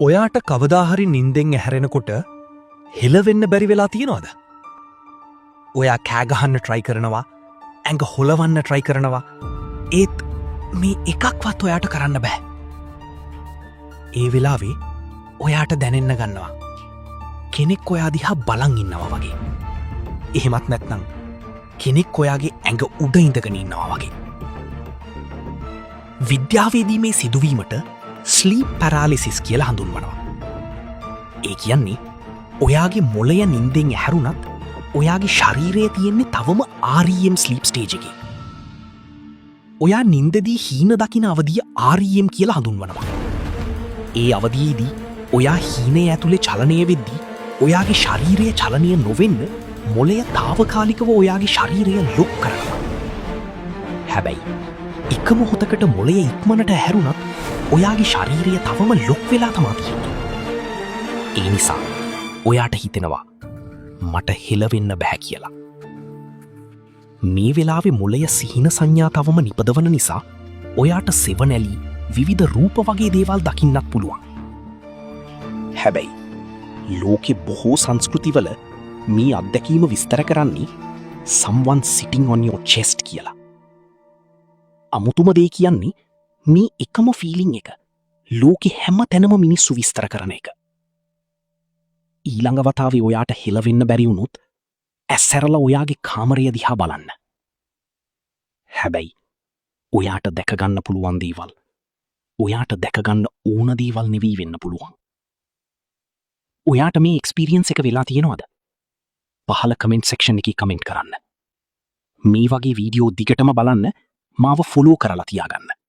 ඔයාට කවදාහරි නින්දෙන් ඇහැරෙනකොට හෙලවෙන්න බැරි වෙලා තියෙනවද? ඔයා කෑගහන්න ට්‍රයි කරනවා, ඇඟ හොලවන්න ට්‍රයි කරනවා, ඒත් මේ එකක්වත් ඔයාට කරන්න බෑ. ඒ වෙලාවේ ඔයාට දැනෙන්න ගන්නවා කෙනෙක් ඔයා දිහා බලන් ඉන්නවා වගේ. එහෙමත් නැත්නම් කෙනෙක් ඔයාගේ ඇඟ උඩ ඉඳගෙන ඉන්නවා වගේ. විද්‍යාවේදී මේ සිදුවීමට ස්ලීප් පැරාලිසිස් කියලා හඳුන්වනවා. ඒ කියන්නේ ඔයාගේ මොළය නින්දෙන් ඇහැරුණත් ඔයාගේ ශරීරය තියෙන්නේ තවම REM sleep stage එකේ. ඔයා නින්දදී හීන දකින අවධිය REM කියලා හඳුන්වනවා. ඒ අවධියේදී ඔයා හීනය ඇතුලේ චලනය වෙද්දී ඔයාගේ ශරීරය චලනය නොවෙන්න මොළය තාවකාලිකව ඔයාගේ ශරීරය ලොක් කරනවා. හැබැයි එක මොහොතකට මොළය ඉක්මනට ඇහැරුණත් ඔයාගේ ශරීරය තවම ලොක් වෙලා තමා තියෙන්නේ. ඒ නිසා ඔයාට හිතෙනවා මට හෙලවෙන්න බැහැ කියලා. මේ වෙලාවේ මොළය සිහින සංඥා තවම නිපදවන නිසා ඔයාට සෙවනැලි, විවිධ රූප වගේ දේවල් දකින්නත් පුළුවන්. හැබැයි ලෝකෙ බොහෝ සංස්කෘතිවල මේ අත්දැකීම විස්තර කරන්නේ "someone sitting on your chest" කියලා. අමුතුම දේ කියන්නේ මේ එකම ෆීලිං එක ලෝකෙ හැම තැනම මිනිස්සු විස්තර කරන එක. ඊළඟ වතාවේ ඔයාට හෙලවෙන්න බැරි වුණොත් ඇස් ඇරලා ඔයාගේ කාමරය දිහා බලන්න. හැබැයි ඔයාට දැක ගන්න පුළුවන් දේවල් ඔයාට දැක ගන්න ඕන දේවල් නෙවෙයි වෙන්න පුළුවන්. ඔයාට මේ එක්ස්පීරියන්ස් එක වෙලා තියෙනවද? පහළ කමෙන්ට් සෙක්ෂන් එකේ කමෙන්ට් කරන්න. මේ වගේ වීඩියෝ දිගටම බලන්න මාව ෆොලෝ කරලා තියාගන්න.